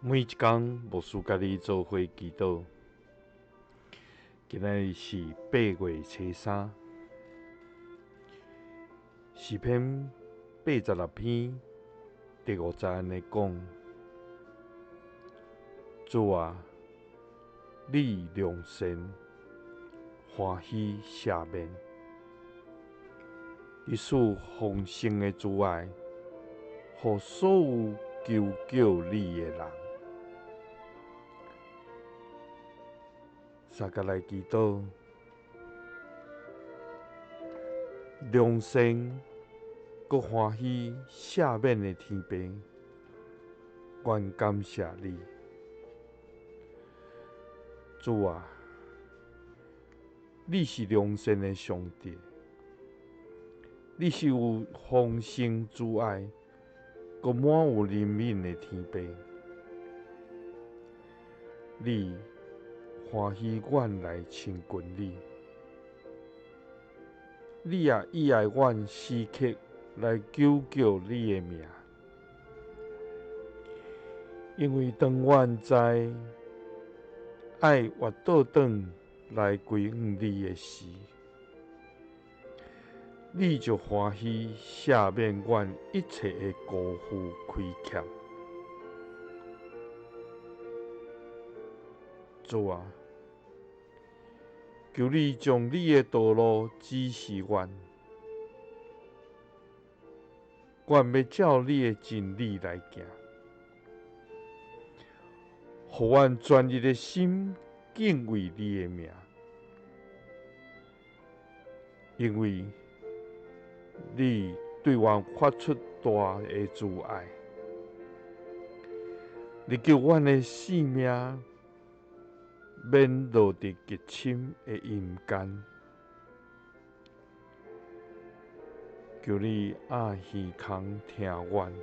每一工牧師佮你做伙祈禱。今仔日是8月初3，詩篇86篇第五節按呢講：主啊，你良善，歡喜赦免，你賜豐盛的慈愛，予所有求叫你的人。三佮來祈禱，良善閣歡喜赦免的天父，阮感謝你，主啊，你是良善的上帝，你是有豐盛慈愛、閣滿有憐憫的天父，你歡喜阮來親近你，你也意愛阮時刻來求叫你的名，因為當阮知愛越倒轉來歸向你的時，你就歡喜赦免阮一切的辜負虧欠。主啊，求你將你的道路指示阮，阮欲照你的真理來行，予阮專一的心敬畏你的名，因為你對阮發出大的慈愛，你救阮的性命免落佇極深的陰間，求你掩耳孔聽阮，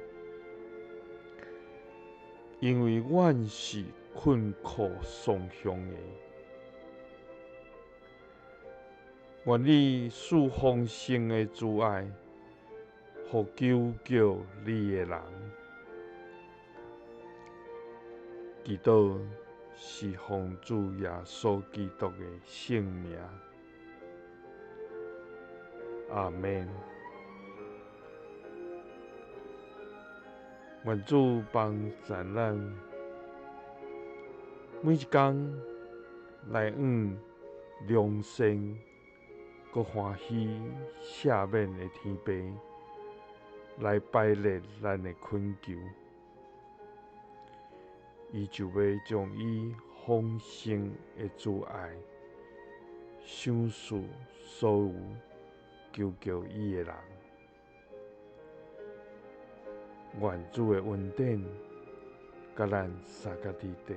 因為阮是困苦喪鄉的。願你賜豐盛的慈愛，予求叫你的人。祈禱是奉主耶穌基督的聖名，阿們。願主幫助咱，每一工來向良善、閣歡喜赦免的天父來擺列咱的懇求。伊就欲將伊豐盛的慈愛賞賜所有求叫伊的人。願主的恩典佮咱相佮佇底。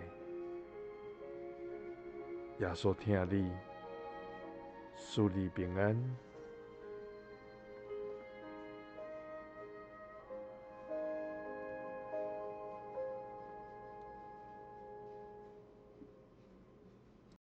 耶穌疼你，賜你平安。